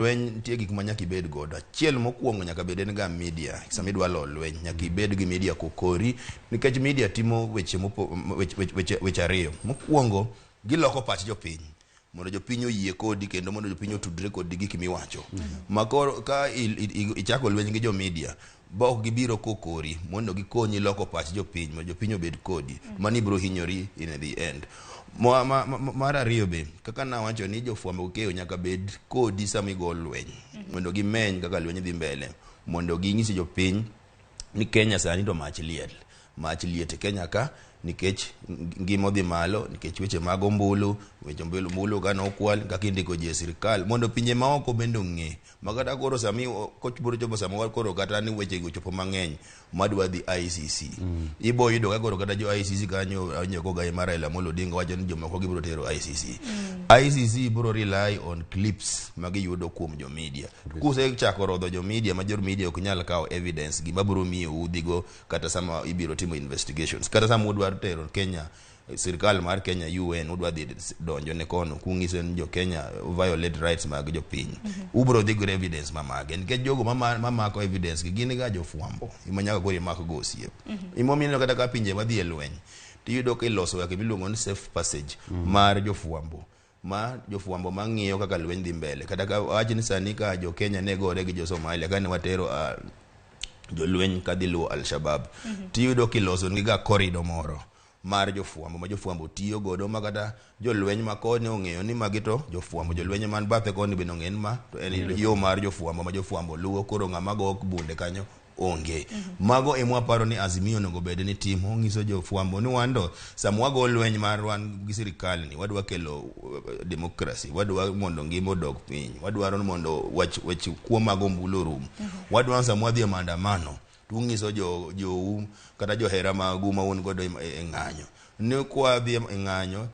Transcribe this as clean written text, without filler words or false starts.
Lweny nitie gik ma nyaka ibed godo. Achiel mokwongo nyaka bed en ga media. Sama idwa lo lweny nyaka ibed gi media kokori nikech media timo weche mopo, weche, weche, weche ariyo. Mokwongo giloko pach jopiny mondo jopiny oyie kodi kendo mondo jopiny otudre kodi gik miwacho. Ma koro ka ichako lweny gi jo media ba ok gibiro kokori mondo gikonyi loko pach jopiny mondo jopiny obed kodi, mano ibiro hinyori in the end. Mar ariyo be kaka nawacho ni jofwambo gi keyo nyaka bed kodi sama igo lweny mondo gimeny kaka lweny dhi mbele, mondo ginyis jopiny ni Kenya sani to mach liel, mach liet e Kenya ka nikech ngima odhi malo, nikech weche mag ombulu, weche ombulu ka nokwal, kaka indiko ji e sirikal, mondo pinje maoko bende ong'e ma kata koro sami biro chopo sama koro kata ni weche go ochopo mang'eny madwa dhi ICC, ibo yudo ka koro kata jo ICC kanyo awinjo kogai mar Raila Amolo Odinga wacho ni jomoko gibiro tero ICC. ICC biro rely on clips ma giyudo kuom jo media. Kusechako rodho jo media ma jo media ok nyal kawo evidence, gima biro miyo udhigo kata sama ibiro timo investigations, kata sama udwaro tero Kenya, sirikal mar Kenya UN, udwa dhi donjo ne kono kung'iso ni jo Kenya violate rights mag jopiny, ubiro dhi gi evidence mamage? Nikech jogo mamako evidence gi gin ga jofwambo ema nyaka koro imak go osiep. Emomiyo ineno kata ka pinje madhi e lweny tiyudo ka iloso kaka miluongo ni safe passage mar jofwambo, ma jofwambo mang'iyo kaka lweny dhi mbele. Kata ka wach ni sani ka jo Kenya ne gore gi jo Somalia kane watero jolweny kadhi luwo Al-Shabab, tiyudo kiloso negi ga corridor moro mar jofwambo ma jofwambo tiyo godo, ma kata jolweny ma koni ong'eyo ni magi to jofwambo, jolweny man bathe koni bende ong'eyo ni ma to en yo mar jofwambo ma jofwambo luwo. Koro ng'ama go bunde kanyo onge. Mago ema waparo ni Azimio onego bed ni timo, ng'iso jofwambo ni wan to sama wago lweny mar wan gi sirikal ni wadwa kelo democracy, wadwa mondo ngima odog piny, wadwaro ni mondo wach weche kuo mag ombulu orum, wadwaro sama wadhi e maandamano to ung'iso jo jou kata johera magu ma un godo e ng'anyo ni kwadhi e ng'anyo.